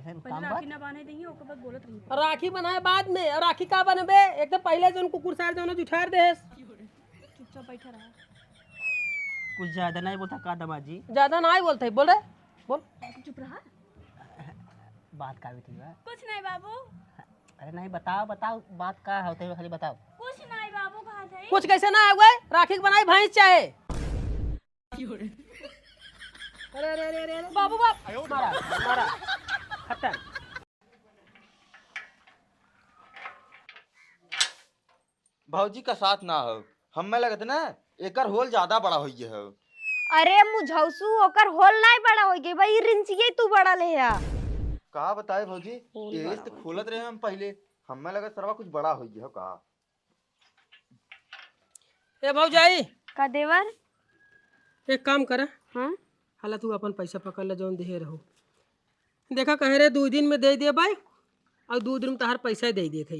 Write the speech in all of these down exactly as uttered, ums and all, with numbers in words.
पहले काम राखी बात ना बांधे देही, ओकर बाद बोलत रही। और राखी बनाए बाद में, और राखी का बनबे? एक तो पहले जौन कुकुर सार जौन जुठार देस। चुपचाप बैठा रहा। कुछ ज्यादा नहीं बोलता का दामाद जी? ज्यादा नहीं बोलते, बोल रे, बोल। चुप रहा। बात का भी ठीक बा? कुछ नहीं बाबू। अरे नहीं, बताओ, बताओ, बात का होते हुए खाली बताओ। कुछ नहीं बाबू, कहा था कुछ कैसे ना हुए? राखी के बनाई भैंस चाहे। अरे, अरे, अरे, अरे, अरे। बाबू, बाप। मारा, मारा। खत्म। भौजी का साथ ना हो, हमें लगत ना एकर होल ज्यादा बड़ा होइ गया हो। अरे मुझौसू, ओकर होल नाई बड़ा होइ गई भाई, रिंचिये तू बड़ा ले आ। का बताए भौजी, होल यही बड़ा से होइ खोलत गया। रहे हम पहले, हमें लगत सरवा कुछ बड़ा होइ गया हो का। ए भौजाई, का देवर? एक काम कर। हाँ? हाला तू अपन पैसा पकड़ ले, जौन देहे रहो। देखा, कहे रहे दू दिन में दे देबै, और दू दिन में तहार पैसा दे देत है।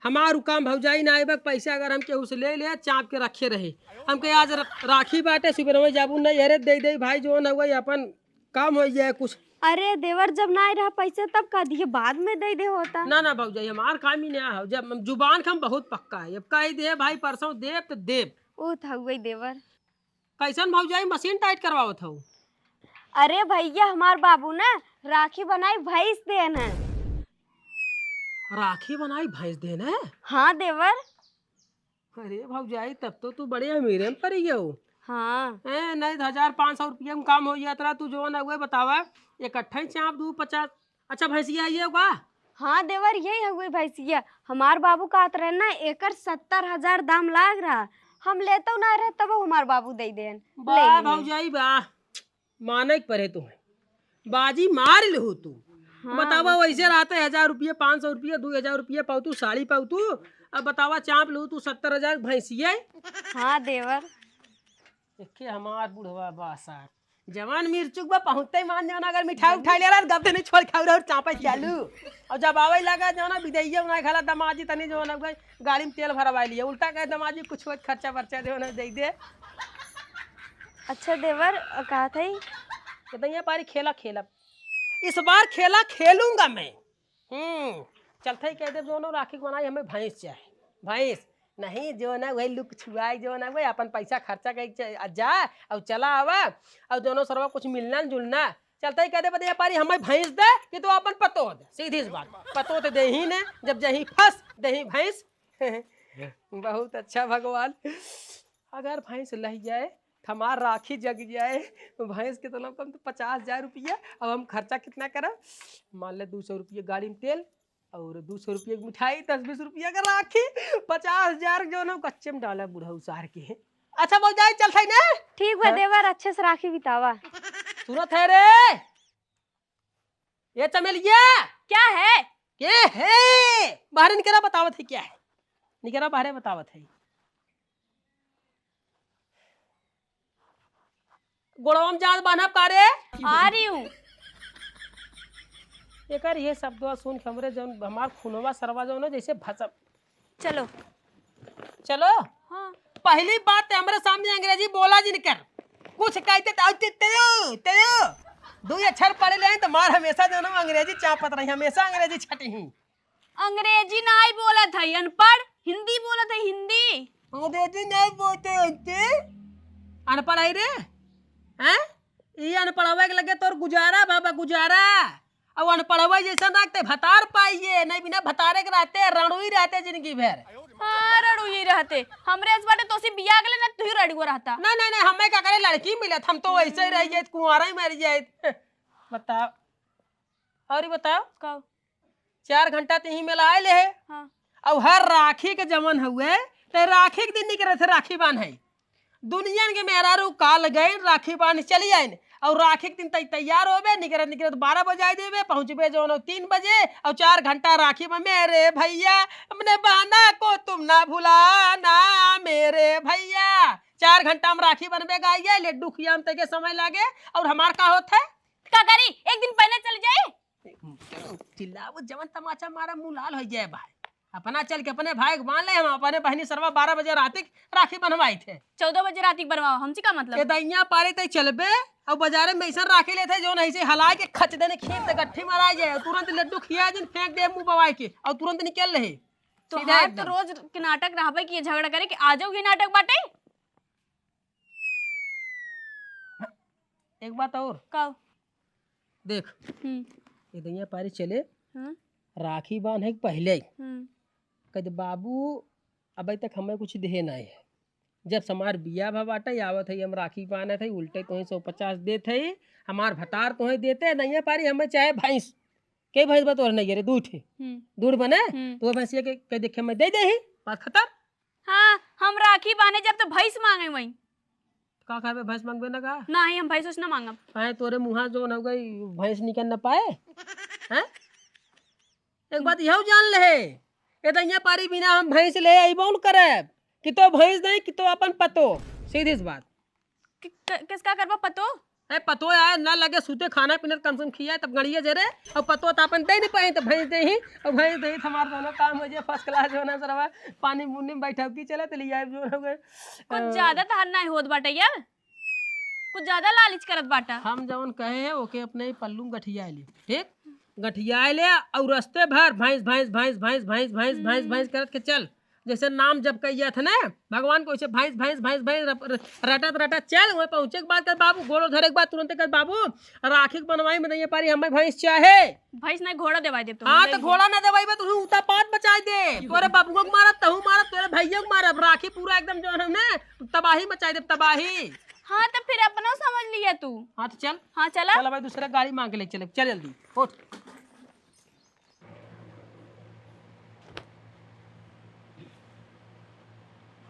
हमार उ काम भौजाई ना आइबक, पैसा अगर हम केहू से ले ले, चाप के रखे रहे। हमके आज र-, राखी बाटे, सुबह में जाबू नहीं, अरे दे दे भाई, जौन हुआ अपन काम होइ जाए कुछ। अरे देवर, जब ना आए रहा पैसा तब का दिए, बाद में दे दे होता। ना, ना भौजाई, हमार काम ही ना हो, जब हम जुबान का हम बहुत पक्का है, अब कह दे भाई परसों देब तो देब। उ तो हुए देवर। कैसन भौजाई मशीन टाइट करवावत हऊ? अरे भैया, हमार बाबू ना राखी बनाई भैंस देन है। राखी बनाई भैंस देन है? हाँ देवर। अरे भौजाई, तब तो तू बड़े अमीरे में पड़ी गयो। हाँ। ए, नहीं तो हजार पाँच सौ रुपया में काम हो जात रहा। तू जौन हुए बतावा, इकट्ठा ही चाप दू पचास। अच्छा, भैंसिया ये का? हाँ देवर, यही हुए भैंसिया। हमार बाबू कहत रहे ना, एकर सत्तर हजार दाम लाग रहा, हम लेतो ना रहे, तब हमार बाबू दे देन। वाह ले लिए। भौजाई वाह, माने के परे तुम्हें, बाजी मार ले हो तू। हाँ, बतावा, वो वैसे रहते हजार रुपये, पाँच सौ रुपये, दो हजार रुपये पावतू, साड़ी पावतू, अब बतावा, चाप लू तू सत्तर हजार भैंसिया। हाँ देवर। एके हमार बुढ़वा बासा, जवान मिर्चुक बा, पहुँचते ही मान जाना, अगर मिठाई उठाई ले रहा, गप देने छोड़ खाऊ रहा और चापे चालू। और जब आवे लगा जाना, विदैया उना खाला दमाजी तनी जौन हुए, गाड़ी में तेल भरवाई लिए, उल्टा कहे दमाजी कुछ होत खर्चा बर्चा जौन है दे दे। अच्छा देवर, अ, कहा था ही? तो दइया पारी खेला खेलब, इस बार खेला खेलूंगा मैं। हम्म, चलते ही कह दे, जौन राखी के बनाई हमें भैंस चाहे, भैंस नहीं, जौन हुए लुक छुआई, जौन हुए अपन पैसा खर्चा कइ च-, आ जा और चला आवा, और जौन सरवा कुछ मिलना न जुलना, चलते ही कह दे, बदे पारी हमें भैंस दे कि तो अपन पतो दे, सीधी सी बात, पतो तो दे ही ने, जब जही फंस दे ही भैंस। बहुत अच्छा भगवान, अगर भैंस लह जाए, हमार राखी जग जाए, भैंस के तो कम तो पचास हजार रुपया। अब हम खर्चा कितना करब? मान ले दो सौ रुपया गाड़ी में तेल और दो सौ रुपया की मिठाई, दस बीस रुपया का राखी, पचास हजार जौन हो कच्चे में डाला बुढ़ऊ सार के। अच्छा भौजाई, चलत है ना? ठीक बा हाँ। देवर, अच्छे से राखी बितावा। सुनत है रे, ये चमेलिया। क्या है? के है? बाहर निकरा, बतावत है क्या है। निकरा बाहर, बतावत है। गोड़वा में जात बान्हब का रे? आ रही हूँ। एकर ये शब्दवा सुन के हमरे जौन हमार खूनवा सरवा जौन है जैसे भसम। चलो। चलो। हाँ। पहली बात ते हमरे सामने अंग्रेजी बोला जिन कर। कुछ कहते तो ते-, तेयो, तेयो। दो अक्षर पढ़े ले तो मार हमेशा जौन है अंग्रेजी चापत रही, हमेशा अंग्रेजी छटी ही। अंग्रेजी नाई बोलत है, अनपढ़, हिंदी बोलत है, हिंदी। अंग्रेजी नाई बोलते हैं, अनपढ़ है रे, हैं? ई अनपढ़वे के लगे तोर गुजारा बाबा, गुजारा। अब अनपढ़वे जैसन रखते भतार पाइए, नहीं बिना भतारे के रहते, रणुई रहते जिंदगी भर। हाँ, रणुई रहते। हमरे इस बाटे तोसी बियाह के लिए ना तू ही रणुआ रहता। नहीं, नहीं, नहीं, हमें का करे, लड़की मिलत, हम तो वैसे ही रह जाए, कुंवारा ही मर जाए। बताओ, और बताओ। का? चार घंटा ते ही मेला आए ले है। हाँ। अब हर राखी के जमन हुए, ते राखी के दिन निकरे थे राखी बांधे। दुनिया के मेहरारू काल गए राखी बांध चली आइन। और राखी के दिन तै तैयार होबे, निकरत निकरत बारह बजाई देबे, पहुँचबे जौन तीन बजे। और चार घंटा राखी में, मेरे भैया, अपने बहना को तुम ना भुलाना, मेरे भैया। चार घंटा में राखी बनबे गाइए, लड्डू खिया में तैके समय लागे। और हमार का होत है? का करी, एक दिन पहले चल जाई। चिल्लाओ, जवन तमाचा मारा, मुँह लाल होइ जाए भाई। अपना चल के अपने भाई के बांध ले, हम अपने बहनी सरवा बारह बजे राती के राखी बंधवाई थे। चौदह बजे राती के बनवाओ, हमसे का मतलब? ए दैया पारे तै चलबे, अउ बजारे में अइसन राखी लेत है, जौन अइसे हलाए के खच देने, खींच दे, गट्ठी मराए जाए, अउ तुरंत लड्डू खियाए जिन, फेंक दे मुंह बवाए के, अउ तुरंत निकल रहे। सीधा तोहार तो एकदम। रोज के नाटक रहबे कि ये झगड़ा करे कि आजो भी नाटक बाटे। एक बात और। का? देख, हम्म। ये दइया पारी चले, हम्म। राखी बांधे के पहिले ही हम्म। कह दे, "बाबू, अबे तक हमें कुछ देहे नाहीं है। जब से हमार बियाह भा बाटे, आवत है, हम राखी बांधत है, उल्टे तोहे सौ पचास देत है, हमार भतार तोहे देते, दइया पारी हमें चाहे भैंस, के भैंस बा तोहरे नहीं रे, दू ठे, हम्म। दू ठे बने, हम्म। तो वो भैंसिया के, के देखे मैं दे दे ही, बात खत्म।" हाँ, हम राखी बांधे जब तो भैंस मांगे वहीं। का करबे, भैंस मांगबे ना का? नहीं, हम भैंस उस ना मांगब। काहे तोरे मुहा जौन हो गई, भैंस निकल न पाए? हैं? एक बात यहू जान ले, ए दइया पारी बिना हम भैंस ले अइबो न करब, कि तो भैंस दे, कि तो अपन पतो, सीधी सी बात। कि-, क-, किसका करबा पतो? ए, पतो आए, ना लगे सूते, खाना पीना कम से कम खियाए, तब गड़िया जे रे, अउ पतो त अपन दे नहीं पाए, तो भैंस दे ही, अउ भैंस दे ही, तो हमार दोनों काम हो जाए, first class जो ना सरवा, पानी बुन्नी में बैठा की चला, तो लिया जो हो गए। कुछ अ, ज्यादा तहार नाहीं होत बाटे यार, कुछ ज्यादा लालच करत बाटा। हम जवन कहे हैं, ओके अपने ही पल्लू में गठिया ले, ठीक? गठिया ले, अउ रस्ते भर भैंस, भैंस, भैंस, भैंस, भैंस, भैंस, भैंस, भैंस, हम्म। भैंस करत के चल। जैसे नाम जब कहिया था ना भगवान को, वैसे भैंस, भैंस, भैंस, भैंस रप-, र-, रटत, रटत चल, वहीं पहुँचे के बाद कर बाबू गोड़ो धरे के बाद तुरंते कर, "बाबू, राखी के बनवाई में नहीं पारी, हमें भैंस चाहे।" भैंस नहीं, घोड़ा देवाई देब तो हाँ, तो घोड़ा ना देवाई बा, तू उता पात बचाई दे। तोरे बाबुओ के मारब, तहू मारब, तोरे भैया के मारब, राखी पूरा एकदम जो है ना, तबाही मचाई देब, तबाही। हाँ, तो फिर अपनो समझ लिया तू। हाँ, तो चल। हाँ, चला। चल भाई, दूसरा गाड़ी मांग के ले चले, चल जल्दी, उठ।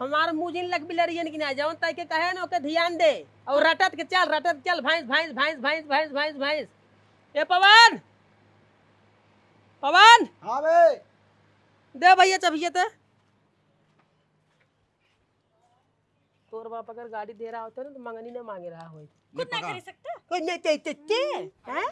हमार मुँह जिन लग बिलरियन की ना, जवन तय के कहे ना, ओके ध्यान दे। अउर रटत के चल, रटत चल, भैंस, भैंस, भैंस। ए पवन, पवन। हाँ बे। दे भैया चबिया ते। तोर बाप अगर गाड़ी दे रहा होता ना, तो मंगनी ना मांगे रहा होई। ले कुछ ना पकड़। कर सकता। कुछ नहीं ते, ते, ते, हैं?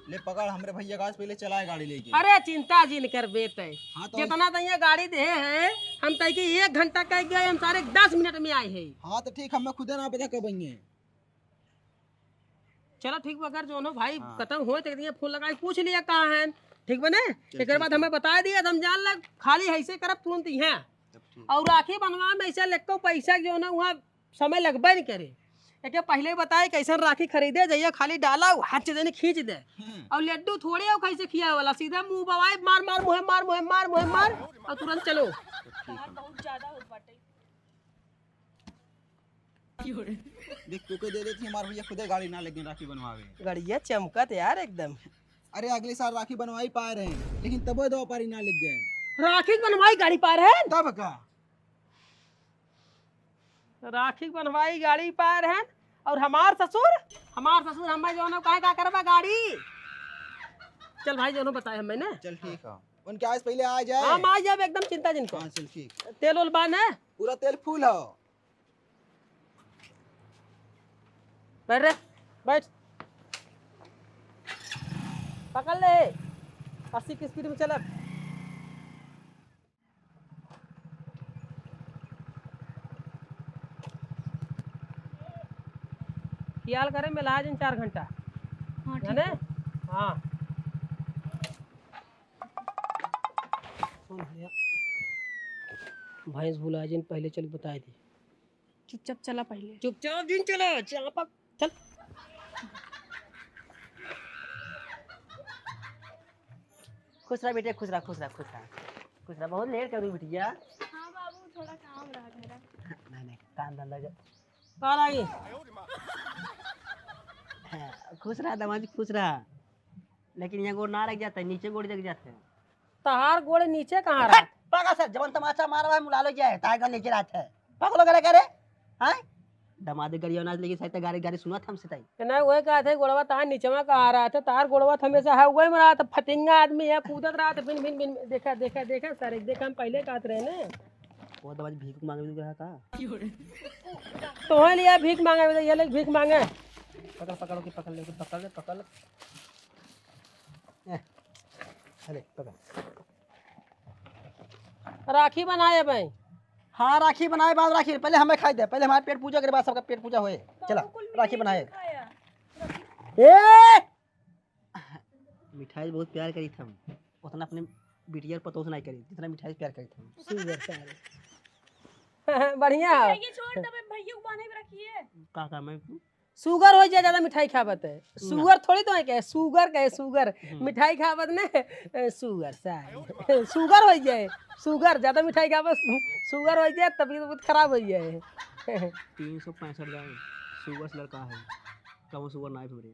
ले पकड़, हमरे भैया का आज पहले चलाए गाड़ी लेके। अरे चिंता जिन कर बेटे। हाँ तो जितना तो ये गाड़ी दे है, हम तय के एक घंटा कह गए, हम सारे दस मिनट में आए हैं। हाँ तो ठीक, हमें खुदे ना पता कब आएंगे। चलो ठीक बा, अगर जोनो भाई हाँ। खत्म होए तो एक दिन फोन लगाई पूछ लिया कहाँ है, ठीक बा ने? चल, एक बार ठीक बा। हमें बता दिया तो हम जान लग खाली ऐसे करब तुरंत यहाँ। तब ठीक। और राखी बनवा में ऐसे लेको पैसा जो ना वहाँ समय लगबे नहीं करे। एक पहले ही बताए कैसन राखी खरीदे जाइए, खाली डाला हच देने खींच दे। हम्म। और लड्डू थोड़े हो कैसे खिया वाला, सीधा मुंह बवाए मार मार मुहे मार मुहे मार मुहे मार और तुरंत चलो। तब ठीक है। बहुत ज्यादा होत बाटे। देख, तोके दे देती, हमार भैया खुदे गाड़ी ना लेके राखी बनवावे। गड़िया चमकत यार एकदम। अरे, अगले साल राखी बनवाई पाए रहे, लेकिन तबो दो पारी ना लग गए। राखी बनवाई गाड़ी पाए रहे? तब का? राखी बनवाई गाड़ी पाए रहे, और हमार ससुर, हमार ससुर हमें जो ना कहे का करबा गाड़ी। चल भाई, जो ना बताए हमें ना। चल ठीक है, उनके आज पहले आ जाए। हम आ जाए एकदम, चिंता जिन कर। हाँ, चल ठीक। तेल उल बान है? पूरा तेल फुल हो। बैठ रे, बैठ। पकड़ ले, अस्सी की स्पीड में चला। ख्याल करे, मिला जिन चार घंटा। हाँ, ठीक जाने? है। हाँ। सुन भैया, भैंस भुला जिन, पहले चल बताए दी। चुपचाप चला पहले। चुपचाप जिन चला, चापक, चल। खुश रहा बेटे, खुश रहा, खुश रहा, खुश रहा, खुश रहा। बहुत लेट कर दी बिटिया। हाँ बाबू, थोड़ा काम रहा घरा। नहीं, नहीं, काम धंधा जो। कहाँ रही? हाँ, खुश रहा दामाद जी, खुश रहा। लेकिन यहाँ गोड़ ना रख जाता है, नीचे गोड़ रख जाता है। तहार गोड़ नीचे कहाँ रहा? पागल सर, जवन तमाचा मारा है, मुलालो क्या है? ताए का नीचे रहत है। पागल वगैरह करे? हैं? दमादे गरिया नाच लेके साइड गाड़ी, गाड़ी सुनत हमसे ताई। ए, नहीं, वही कहत है, गोड़वा तहार नीचवा कहाँ रहत है? तहार गोड़वा तो हमेशा है, वही में रहत है, फतिंगा आदमी है, कूदत रहत है, भिन, भिन, भिन, देखा, देखा, देखा, सर, एक देखा, हम पहले कहत रहे ना। वो तो आज भीख मांगे भी रहा था। तो वहीं लिया भीख मांगे, ये ले भीख मांगे। पकड़, पकड़, ओके, पकड़ ले, ओके, पकड़ ले, पकड़ ले। ए, अरे, पकड़। राखी बनाए भाई। हाँ, राखी बनाए बाद राखी, पहले हमें खाई दे, पहले हमारे पेट पूजा के बाद सबका पेट पूजा होए। चला, राखी बनाए। ए! मिठाई बहुत प्यार करी थम, उतना अपने बिटिया और पतोह से नहीं करी, जितना मिठाई प्यार करी थम। सुगर सारे। बढ़िया हो। ये छोड़, तब भैया को बांधे के रखिए। का काम है? सुगर हो जाए, ज्यादा मिठाई खाबत है। ना। सुगर थोड़ी तो है, क्या है? सुगर कहे, सुगर। हम्म। मिठाई खाबत ने, ए, सुगर सारे। सुगर हो जाए, सुगर, ज्यादा मिठाई खाबत, सु-, सुगर हो जाए, तबीयत बहुत खराब हो जाए। तीन सौ पैंसठ ग्राम सुगर से लड़का है, कम सुगर ना है हमरे।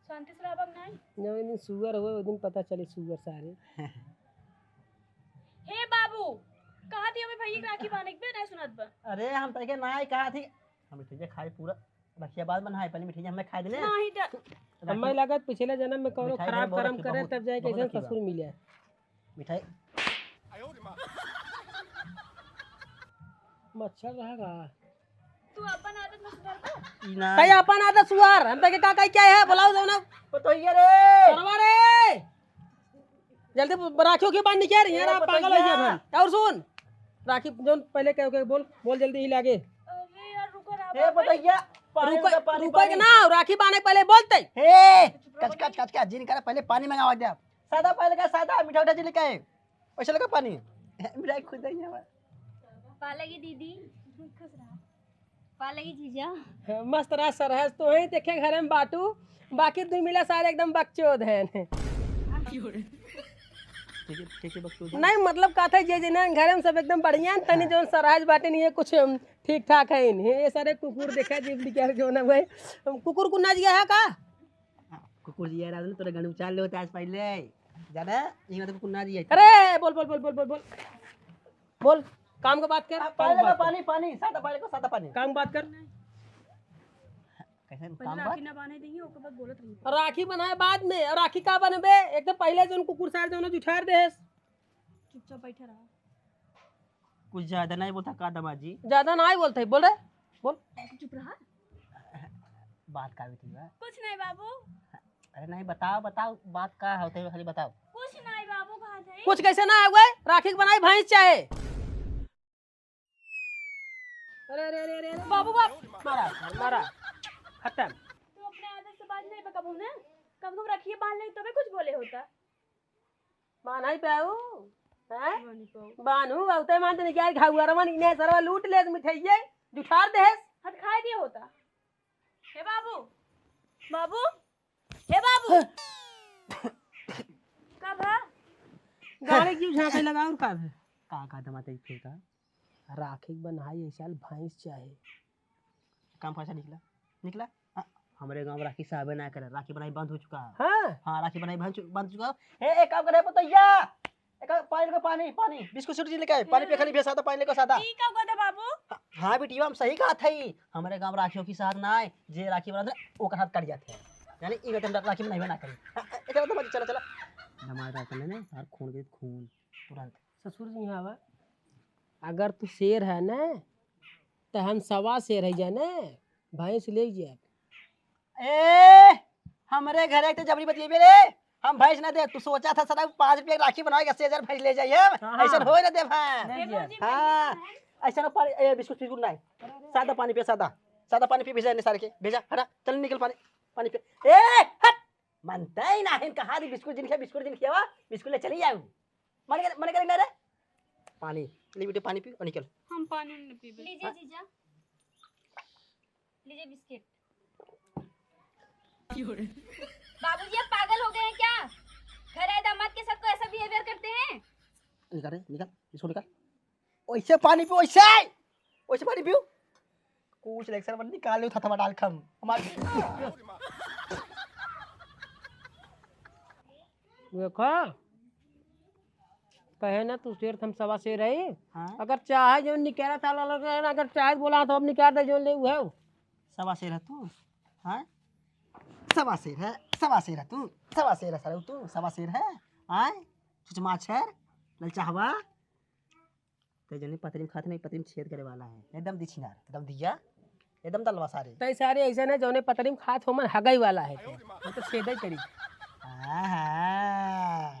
शांति से रहबा कि नाई? जब एक दिन सुगर हुए, वो दिन पता चली सुगर सारे। हे बाबू, कहा थी हमें भैया के राखी बांधे के बे, नहीं सुनत बा। अरे हम तैके नाई कहा थी, हम मिठाई खाए पूरा, रखिया बाद में नहाए, पहले मिठाई हमें खाए देले। नहीं डर। राखी हमें लागत पिछले जन्म में कौनो मिठाई खराब बहुत कर्म रखी, करे, बहुत, तब जाके बहुत ऐसे रखी बा। ससुर मिले। मिठाई। मच्छर रहेगा। तू अपन आदत में सुधर बा। ई ना। कहीं अपन आदत सुधार, हम तैके का कही क्या है, बुलाओ जाओ ना। पतोहिया रे। करवा रे। जल्दी ब-, राखियों की बात नहीं कह रही है ए, ना, पतोहिया। पागल हो गया हम। और सुन, राखी जोन पहले कह के बोल, बोल जल्दी ही लागे। अरे यार, रुको ना, ए, बाबा। पतोहिया, पानी रुको, रुको, पानी, रुको पानी। ना, राखी बांधे पहले बोलते। हे, कच, कच, कच, कच, जिन करे, पहले पानी मंगावा दे आप। सादा पहले का, सादा, मीठा उठा जी लेके आए। वैसे लगा पानी। मिठाई खुद ही है। पालगी दीदी, खुश रहा। पालगी जीजा। हाँ, मस्त रहा सरहज, तो ही देखे घर में बाटू, बाकी दुई मिला सारे एकदम बकचोद हैं। ठीक है, ठीक है, बकचोद। नहीं, मतलब, का था, जे जने घर में सब एकदम बढ़िया हैं, तनी हाँ। जौन सरहज बाटे नहीं है, कुछ, अम, ठीक ठाक है नहीं। ये सारे कुकुर देखा, जीव निकाल के होना भाई। कुकुर को ना जिया है का? कुकुर जी यार, तोरे गंड उचार ले होते आज पहले। जाना, ये मतलब कुकुर ना जिया। अरे, बोल, बोल, बोल। बोल, काम का बात कर, आ, काम पानी का ला, बात कर। पानी, पानी, सादा पानी को, सादा पानी। काम बात कर। कैसे पहले काम राखी बात? ना बांधे देंगे, ओकर बाद बोलत रही। और राखी बनाए बाद में, और राखी का बनबे? एक तो पहले जौन कुकुर सार जौन जुठार देस। चुपचाप बैठे रहा। कुछ ज्यादा नहीं बोलता का दामाद जी? ज्यादा नहीं बोलते, बोल रे, बोल। ऐसे चुप रहा। बात का भी थी बा? कुछ नहीं बाबू। अरे नहीं, बताओ, बताओ, बात का होते हुए खाली बताओ। कुछ नहीं बाबू, कहा थे? कुछ कैसे ना हुए? राखी के बनाई भैंस चाहे। अरे, अरे, अरे, अरे, अरे। बाबू, बाप। मारा, मारा। खत्म। तू अपने आदत से बाज नहीं बा कबहू ना। कम से कम रखिए बांध ले, तबे कुछ बोले होता। बान्हाई पे आऊ, हैं? बान्ही पाऊ। बान्हू, बहुते मान तनी क्या घाउअरवा नी, इन्हें सरवा लूट लेस मिठाइये, जुठार देस। हट खाए दिए होता। हे बाबू, बाबू, हे बाबू। का भा? गाड़ी क्यों झांके लगा और का भा? का, का दमाते फिर का? राखी के बन्हाई ए साल भैंस चाहे। काम पैसा निकला, निकला। हाँ, हमरे गाँव में राखी साहबे ना करे, राखी बनाई बंद हो चुका है। हाँ? हाँ, राखी बनाई बंद चु-, बंद चुका है। ए, एक काम करे पतोहिया, एक पानी लेके, पानी, पानी, बिस्कुट सिस्कुट लेके आए, पानी पिए खाली, भेज सादा पानी लेके सादा। ई का कहत बाबू? हाँ, हाँ बिटिया, हम सही कहत हई, हमरे गाँव राखी ओखी साथ ना आए, जे राखी बनाते ओकर हाथ कट जाते हैं। यानी ई मतलब राखी बनाई ना करे। हाँ, एक बात चला, चला। दमाद रहता ना, यार खून के खून तुरंत। ससुर जी, यहाँ आवा। अगर तू शेर है ना, तो हम सवा शेर है जाने, भैंस ले जाए। ए, हमरे घरे एक तो जबरी बतियेबे रे, हम भैंस ना दे। तू सोचा था साला पाँच रुपया राखी बनावे के अस्सी हजार भैंस ले जाई हम, हाँ, हाँ। ऐसन होए ना दे भाई। ले जाए। हाँ, ऐसा ना पानी, ए, बिस्कुट फिस्कुट नहीं, सादा पानी पिए, सादा, सादा पानी पी, भेजा इन्हें सारे के, भेजा, हटा, चल निकल पानी, पानी पिए। ए, हट, मनते ही ना है, कहा दी बिस्कुट जिन खिया, बिस्कुट जिन खियावा, बिस्कुट ले चली जाऊ। मन कर, मन कर ना रे। पानी, ले बेटे पानी पी और निकल। हम पानी नहीं पीबे। लीजिए हाँ? जीजा, लीजिए बिस्किट। बाबूजी, आप पागल हो गए हैं क्या? घर आए दामाद के साथ कोई ऐसा बिहेवियर करते हैं? निकल रे, निकल, इसको निकल। ओइसे पानी पियो, ओइसे, ओइसे पानी पियो। कुछ लेक्चर में निकाल लो, थथवा डाल खम। हमार देखा, कहे ना तू शेर, हम सवा शेर है। हाँ? अगर चाहे जो निकाला था, ला, ला, ला, अगर चाहे बोला तो हम निकाल दे जो ले वो है। सवा शेर है तू, हाँ? सवा शेर है, सवा शेर है तू, सवा शेर है साले तू, सवा शेर है, हाँ? छुचमाछर, ललचाहवा। ते जौने पतरी में खात नहीं, पतरी में छेद करे वाला है। एकदम दिछिनार, एकदम दिया, एकदम दलवा सारे। तै सारे ऐसे ना जौने पतरी में खात हो मन हगई वाला है ते। हम तो छेद ही करी। आहा,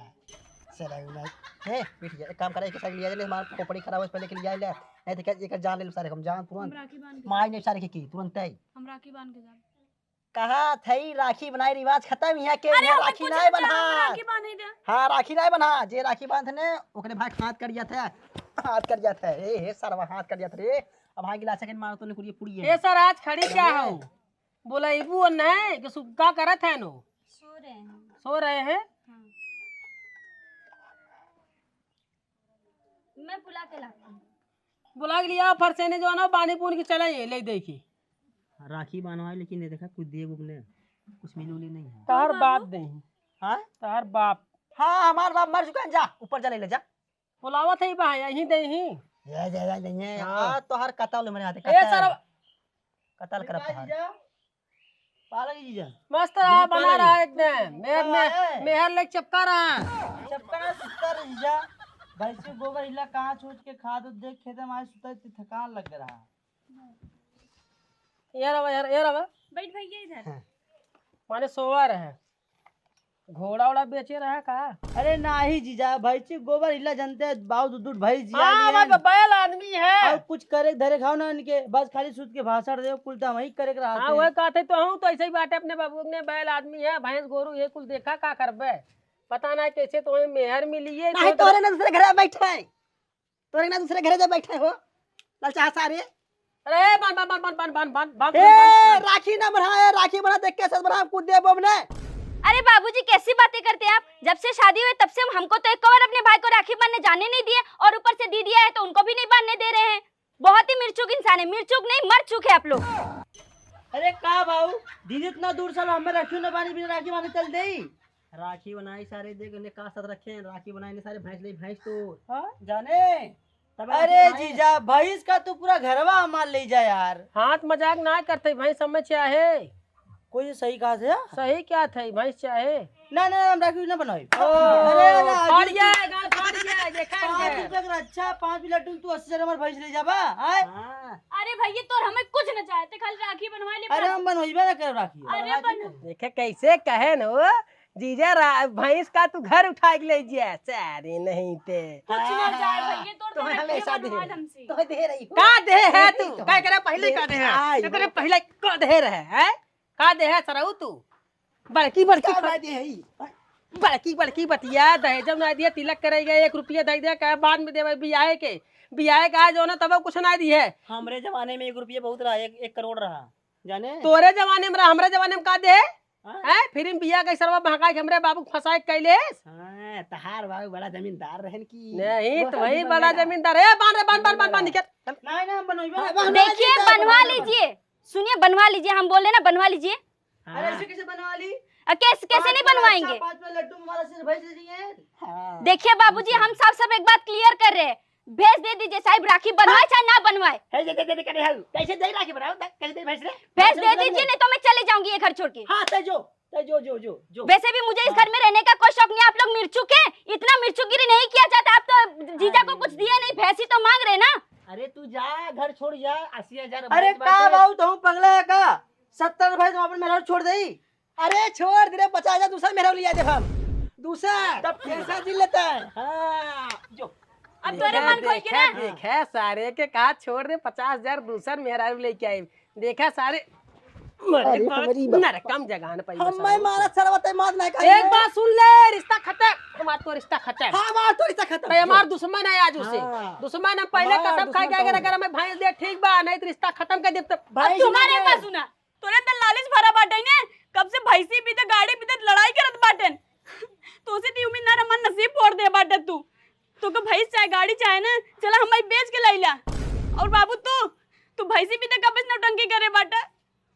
सरऊ ना। ए, बैठ जा, एक काम करे, एक साइड लिया जा, ले, हमार खोपड़ी खराब है, पहले के लिया ले, नहीं तो क्या, एक जान ले लो सारे, हम जान तुरंत। हम राखी बांध के मार जाब। नहीं सारे के की, तुरंत ही। हम राखी बांध के जाब। कहा थई राखी बनाए रिवाज खत्म, यहाँ के अरे, यहाँ हमें राखी कुछ नहीं नहीं बना। राखी बांधे दे। हाँ, राखी नहीं बना, जे राखी बांधने, ओकरे भाई हाथ कट जात है, हाथ कट जात है, ए, हे सरवा, हाथ कट जात रे, अब हाँ गिलास के मारो तो निकुलिए पुड़िए। ए सर, आज खड़ी क्या अरे। हो? बोला इबू और नहीं, कि सु-, का करत है नो? सो रहे हैं। सो रहे हैं? हाँ। मैं बुला के लाती हूँ। बुला के लिया, फरसेने जो है ना, बानी बून के चला ये, ले देखी। राखी बांधवाए, लेकिन ये देखा, कुछ देब उबने, कुछ मिलू ले नहीं है। तोहर बाप बाबू? दे। हाँ? तोहर बाप। हाँ, हमार बाप मर चुका है, जा, ऊपर जा, ले, ले जा। बुलावत है बा, यहीं दे ही। ये, ये, ये, ये, ये, हाँ। आ, तोहर कतल मेरे हाथे, ए, कतल। सर। कतल करब तोहार। जीजा, पालक जीजा। मस्त रहा, बना रहा एकदम। मेहर, हाँ, मेहर, है। मेहर लेके चपका रहा। चपका रहा, सुत्ता रहा जीजा। भैंसी गोबर इला कहाँ छूट के खाद उद देख खेते में आज सुता इतनी थकान लग रहा। यार आवा, यार, यार आवा। बैठ भैया इधर। हाँ। माने सोवा रहे। घोड़ा ओड़ा बेचे रहा का? अरे नाही जीजा, भैंसी गोबर इला जनते हैं, बाऊ दूध, दूध भैंस जिया हाँ, लिए भाई, हैं। बैल आदमी है। और कुछ करे धरे खाओ ना इनके, बस खाली सुत के भाषण दे, कुल तो वही करे के रहा हाँ, थे। वही कहते तो हूँ, तो ऐसे ही बाटे अपने बाबू ने, बैल आदमी है, भैंस गोरू ये कुल देखा का करबे? पता ना कैसे तो मेहर मिली है, नहीं तो तोरे ना दूसरे घर बैठे हैं। तोरे ना दूसरे घरे जा बैठे हो, ललचाहा सारे। अरे, बांध, बांध, बांध, बांध, बांध, बांध, बांध, ए, बांध। राखी ना बढ़ा, ए, राखी बढ़ा, देख कैसे बढ़ा, कूद दे बोब ने। अरे बाबूजी, कैसी बातें करते हैं आप? जब से शादी हुई तब से हम, हमको तो एक बार अपने भाई को राखी बांधने जाने नहीं दिए और ऊपर से दीदिया है तो उनको भी नहीं बांधने दे रहे हैं। बहुत ही मिर्चुक इंसान है, मिर्चुक नहीं, मर चुके आप लोग। अरे का भाऊ, दीदी इतना दूर से हमें रखियो ना बानी बिना राखी बांधे चल देई। राखी बनाई सारे, देख इन्हें का साथ रखे हैं, राखी बनाई ने सारे भैंस ले भैंस तो। हाँ? जाने। तब अरे राखी बनाई। जीजा, भैंस का तू पूरा घरवा हमार ले जा यार। हाथ मजाक ना करते, भैंस हमें चाहे। कोई सही कहा थे? सही क्या थे, भैंस चाहे? ना, ना, हम राखी ना बनवाई। ओ, अरे ना, फाड़ गया है, गाल फाड़ गया है, देखा है पाँच क्या? रुपया का अच्छा, पाँच मिनट में तू अस्सी हजार हमार भैंस ले जाबा, आय? हाँ। अरे भैया, तोर हमें कुछ न चाहे, ते खाली राखी बनवा ले अरे बस। हम बनवाइबे ना करब राखी। अरे बन- देखे कैसे कहे न हो, जीजा रा-, भैंस का तू घर उठा के ले जिया, सारे नहीं ते। कुछ ना चाहे भैया, तोर तो तो हमेशा लड़कियां दे बनवा रही। हमसे। तो दे रही हो। का दे है तू? तो का करे पहले दे का दे है? आई। तो तेरे पहले का दे रहे है? का दे है सरऊ तू? बड़की, बड़की का ख-, ना दे है ई? बड़की, बड़की बतिया, दहेजम ना दिया, तिलक करेगा, एक रुपया दे दे, कहे बाद में देवे, बियाहे के, बियाहे के आज होना तब कुछ ना दिए। हमरे जमाने में एक रुपया बहुत रहा, एक, एक करोड़ रहा, जाने? तोरे जमाने में रहा, हमरे जमाने में का दे? हाँ? हैं? फिर इन बिया के सरवा बहका के हमरे बाबू के फंसाए के कैलेस? हाँ, तहार बाबू बड़ा जमींदार रहन की। नहीं, वो तो वही बड़ा जमींदार। ए, बांध रे, बांध, बांध, बांध, बांध, निकल। नहीं, नहीं, हम बनवाइबे ना। देखिए, बनवा लीजिए। सुनिए, बनवा लीजिए, हम बोले ना, बनवा लीजिए। अरे, हाँ। ऐसे कैसे बनवा ली? अ, कैसे, कैसे नहीं बनवाएंगे? पाँच, पाँच में लड्डू हमारा सिर भैंस ले जाइए। हाँ। देखिए बाबूजी, हम साफ साफ एक बात clear कर रहे हैं, भैंस दे दीजिए, साहब राखी बनवाए हाँ। चाहे ना बनवाए। है, दे, दे, दे, दे, कैसे दे राखी बनाओ? दे, कैसे दे भैंस रे? भैंस दे दीजिए, नहीं तो मैं चले जाऊंगी ये घर छोड़ के। हाँ, तै जो, तै जो, जो, जो, जो। वैसे भी मुझे इस हाँ। घर में रहने का कोई शौक नहीं है। आप लोग मिर्चुक हैं, इतना मिर्चुकगिरी नहीं किया जाता। आप तो जीजा को अरे। कुछ दिया नहीं, भैंस ही तो मांग रहे ना। अरे तू जा, घर छोड़ जा, अस्सी हजार अरे भैंस का बाटे। बाऊ, तू पगला है का? सत्तर भैंस हम अपन मेहरारू छोड़ देई? अरे छोड़ दे रे, पचास हजार दूसर मेहरारू लिया देब हम। दूसर, तब कैसा दिल लेता है? हाँ, जो। अब तोरे देखा, मन खोई के देखा, ना। देखा, सारे के कहा छोड़ दे, पचास हजार दूसर मेहरारू लेके आई। देखा सारे, मरे अरे, बाप, हमारी बाप। नरकम जगान पाई हम बस मैं हम। मारा सरवा ते मौत नहीं खाई एक है। बात सुन ले, रिश्ता खत्म। हमार तो रिश्ता खत्म। हाँ, हमार तो रिश्ता खत्म। भाई, हमार दुश्मन है आज उसे। हाँ। दुश्मन हम पहले हमार कसम खा दुश्मन के आगे तो अगर हमें भैंस दे, ठीक बा, नहीं तो रिश्ता खत्म कर देब तो। भाई, अब तुम्हारे सुना पास सुना। तोरे अंदर लालच भरा बाटे ने, कब से भैंसी पीते, गाड़ी पीते लड़ाई करत बाटेन। तोसे ती उम्मीद ना रहा, हमार नसीब फोड़ दे बाटे तू। तोके भैंस चाहे, गाड़ी चाहे ना, चला हम भाई बेच के लैला। और बाबू तू, तू भैंसी पीते कब से नौटंकी करे बाटा?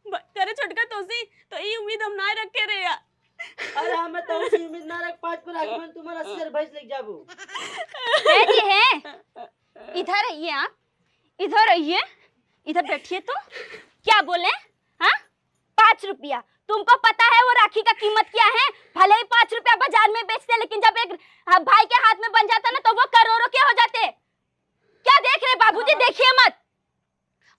ब-, तेरे छोटका तोसी, तो ई उम्मीद हम ना रखे रहे या। अरे हमें तो उसी उम्मीद ना रख पाँच पर आगे में तुम्हारा सिर भैंस लेके जाबू। है जी, है। इधर आइए आप, इधर आइए, इधर बैठिए तो। क्या बोले? हाँ, पाँच रुपया। तुमको पता है वो राखी का कीमत क्या है? भले ही पाँच रुपया बाजार में बेचते, लेकिन जब एक, हाँ, भाई के हाथ में बन जाता ना, तो वो करोड़ों के हो जाते। क्या देख रहे बाबूजी? देखिए मत।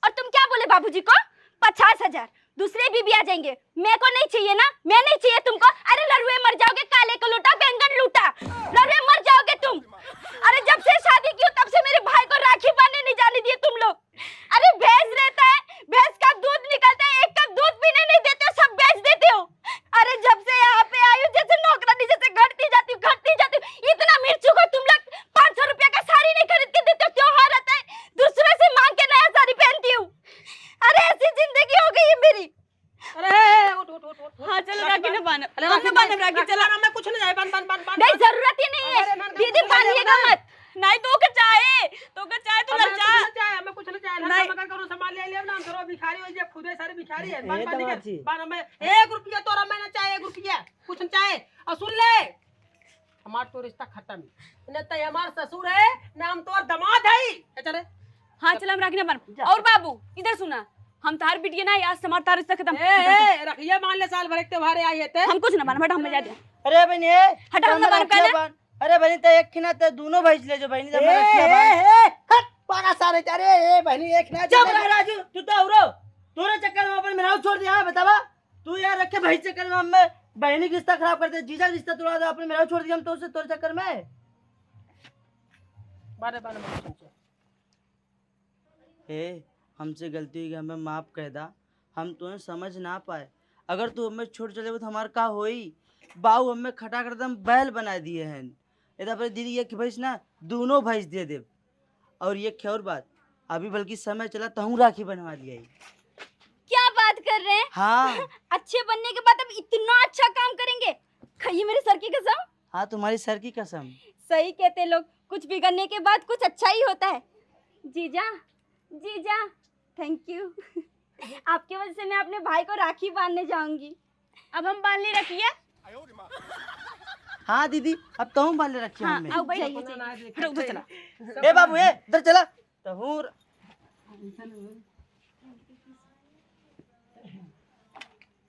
और तुम क्या बोले बाबूजी को? पचास हजार। दूसरे भी, भी आ जाएंगे। मेरे को नहीं चाहिए ना, मैं नहीं चाहिए तुमको। अरे लड़ुए मर जाओगे, काले को लूटा, बैंगन लूटा, लड़ुए मर जाओगे तुम। हम ना बांधब राखी, चला। ना, मैं कुछ नहीं जाए, बांध, बांध, बांध, बांध, नहीं, बांध। जरूरत ही नहीं है। अरे, ना, ना, दीदी, कुछ नहीं बांधिएगा जाए, मत। नहीं, तो के चाहे, तो के चाहे, तो हमें लड़ कुछ जा। नहीं चाहे, हमें कुछ नहीं चाहे, नहीं। लड़का मगर करो, सामान ले, ले, ना, हम करो, भिखारी हो जाए, खुदे सारे भिखारी है, ए, बांध, बांध के, दमाद जी। बांध, हमें एक रुपया तोरा मैं ना चाहे, एक रुपया, कुछ नहीं चाहे। और सुन ले, हमार तो रिश्ता खत्म है। न तै हमार ससुर है, न हम तोर दामाद है। ए, चल रे। हाँ, चल, हम राखी ना बांधब। जा। और बाबू, इधर सुना, हम तहार बिटिया ना, आज से हमार तहार रिश्ता खत्म। ए, खत्म, ए, खत्म। रखिए, मान ले, साल भर एक त्योहार आई है ते। हम कुछ ना बांधब, हट, हम जाते हैं। अरे बहनी, ए, हट, हम ना बांधब, रखिए कहना। बांध। अरे बहनी, ते एक खिना ते दोनों भैंस ले जो बहनी, ते ए, हमारा रखिए ए, बांध। ए, हट, पागल सारे, अरे, ए, बहनी, एक खिना चुप दे। रह राजू, तू तो औरो, तोरे चक्कर में अपन मेहरारू छोड़ दिया, हाँ, बतावा। तू यार रखे भाई चक्कर में, हमें बहनी की रिश्ता खराब कर दे, जीजा की रिश्ता तोड़ा दे, अपने मेहरारू छोड़ दिया हम तो उसे तोरे चक्कर में। बारे, बारे, बारे, सुन, सुन। ए, हमसे गलती हुई, हमें माफ कर दा, हम तुम्हें समझ ना पाए। अगर तू हमें छोड़ चले तो हमार का होई? बाऊ हमें खटा कर एकदम बैल बना दिए हैं। ये तो अपने दीदी एक भैंस ना, दोनों भैंस दे दे। और ये एक और बात, अभी बल्कि समय चला, तहूँ राखी बनवा लिया ही। क्या बात कर रहे हैं? हाँ। अच्छे बनने के बाद अब इतना अच्छा काम करेंगे? खाइए मेरे सर की कसम। हाँ, तुम्हारी सर की कसम। सही कहते लोग, कुछ बिगड़ने के बाद कुछ अच्छा ही होता है। जीजा, जीजा, thank you। आपके वजह से मैं अपने भाई को राखी बांधने जाऊंगी। अब हम बांध ले रखिए। हाँ दीदी, अब तहूँ बांध ले रखिए हाँ, हमें। आओ भाई। जाइए, जाइए। हटो, उधर चला। ए बाबू, ए, इधर चला। तहूँ र-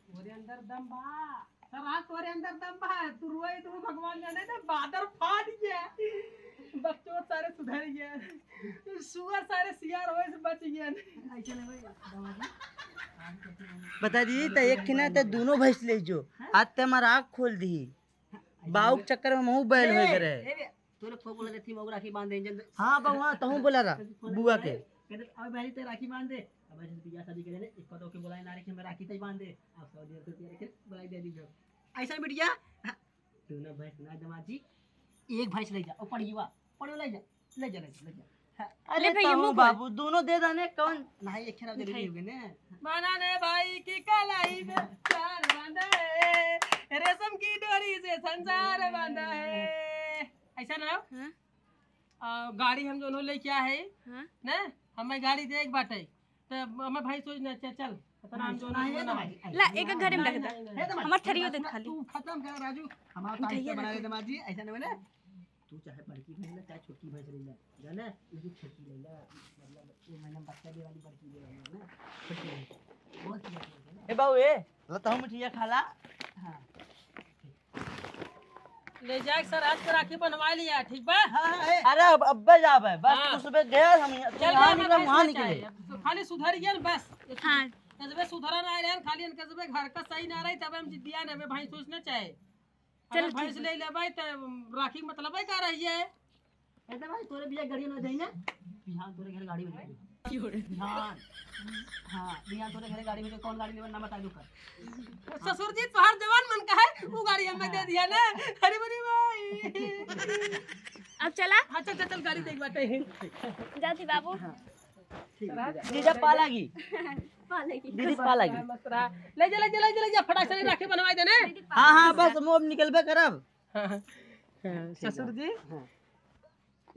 तोरे अंदर दम बा। सर, आज तोरे अंदर दम बा। तू रोए तो भगवान जाने ना, बादर फाट गया। बकचोद सारे सुधर गया। सुअर सारे सियार होए से बच गया। बता दी, त एक खिना त दोनों भैंस ले जो। आज ते हमार आँख खोल दी। बाऊ के चक्कर में महू बैल होए के रहे। ए, ए, तोरे खूब बोला देती, मऊ राखी बांध दे, जल्द। हाँ, बउआ, तहूँ बोला रहा, बुआ के। कहते, "अब भाई, ते राखी बांध दे।" अब ऐसे बियाह शादी करे, एक पतोह के बोलाए ना रखे, मैं राखी तई बांध दे। आप सौ डेढ़ सौ रुपया रखे, बोलाई दे दी। ऐसा बिटिया, हाँ, तू ना भैंस ना दमाद जी, एक भैंस ले जा, ओ पड़िवा, पड़िवा ले जा, ले जा, ले जा, ले जा। हाँ। अरे ले भैया, तहूँ मुँह खोल। बाबू, दोनों दे दाने, कौन? नहीं, एक खेरा जरूरी मिठाई। हो गए ने। माना ने भाई की कलाई में चार बांधा है, रेशम की डोरी से संसार बांधा है। ऐसा ना हो? हाँ। आ, गाड़ी हम दोनों लेके आए हैं, हाँ। ना? हमें गाड़ी दे एक बाटे, तो हमें भाई सोच ना, चल, चल। इतना हम दोनों नहीं, ये ना। तो भाई, ला, एक घरे में रख दे। नहीं, नहीं, नहीं। हमार थरियो दे खाली। तू खत्म कर राजू, हमारा काम मिठाइया तो बना रख ले दे। दमाद जी, ऐसा नहीं बोले। तू चाहे बड़की भैंस ले, चाहे छोटकी भैंस ले, जाने? लेकिन छोटकी ले ला, मतलब, ये महीना में बच्चा दे वाली बड़की ले वाली है ना? छोटकी ले। बहुत सी बड़की है ना? ए बाबू, ए, ला तहूँ मिठाइया खा ला। हाँ। ले जाए सर, आज के राखी बनवा लिया, ठीक बा? हाँ, हाँ, ए। अरे, अब, अब्बे जाबे, बस हाँ। तू सुबह गया, हम यहाँ, तू चल, यहाँ मैं निकला, वहाँ निकले। अब तो खाली सुधर गया ना, बस। हाँ। कसबे सुधरा ना रहे, खाली इनके सबे घर का सही ना रही, तब हम जिद्दिया ने, हमें भाई सोचना चाहे। चल, अगर भैंस ठीक है। ले लेबै, त राखी मतलब है का रही है? ए तो भाई, तोरे बिया गाड़ी में जाई ना, बिहान तोरे घर गाड़ी में जाई। क्यों रे? बिहान। हाँ, बिहान तोरे घर गाड़ी में जाई, कौन गाड़ी लेबे ना बता दू कर। ससुर जी, तोहार जवान मन का है, वो गाड़ी हमें दे दिया ना। अरे बड़ी भाई। अब चला? हाँ, चल, चल, चल, गाड़ी देख बाटे। जाती बाबू। हाँ। ठीक है, ठीक है। जीजा पा लागी। पा लागी। दीदी पा लागी। मत रहा। ले जा, ले जा, ले जा, ले जा, फटाक से राखी बनवाई देने। हाँ, हाँ, बस हम अब निकलबे करब। हाँ, हाँ। हाँ, ठीक ससुर है। जी, हाँ।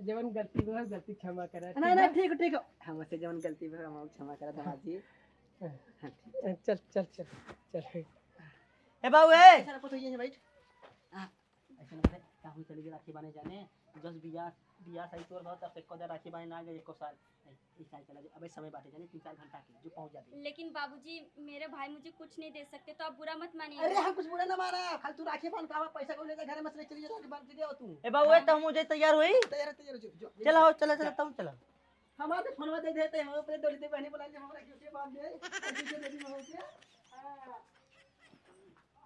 जवन गलती हुआ, गलती क्षमा करा, नहीं, ठीक नहीं, है? ठीक, ठीक है। हमसे जवन गलती हुआ, हम क्षमा करा, दामाद जी। हाँ। हाँ, ठीक है। चल, चल, चल, चल। ए बाबू, ए! ऐसा रखो तो ये है, बैठ। हाँ। ऐसे ना करे, कहूँ चली गई राखी बांधे जाने, जस बियाह, बियाह सही तोर बहुत, तब से एको दे राखी बांधे ना गए, एको साल। ए, ई साल चला जाए, अबे समय बाटे जाने, तीन चार घंटा के, जो पहुँच जाते। लेकिन बाबूजी, मेरे भाई मुझे कुछ नहीं दे सकते, तो आप बुरा मत मानिए। अरे, हम कुछ बुरा ना माना, खाली तू राखी बांध का, पैसा को ले जा, घर में से ले चली जा, राखी बांध के दे आओ तू। ए बाबू, ए, हाँ। तो हम मुझे तैयार हुई? तैयार है, तैयार हो, जो, जो, चला हो, चला, चला, जा। तुम चला। हमारे तो फोनवा दे देते हैं, हम अपने डोली दे बहनी बुला ले, हम राखी उठे बांध दे, और दूसरे दे दी हो गया। हाँ।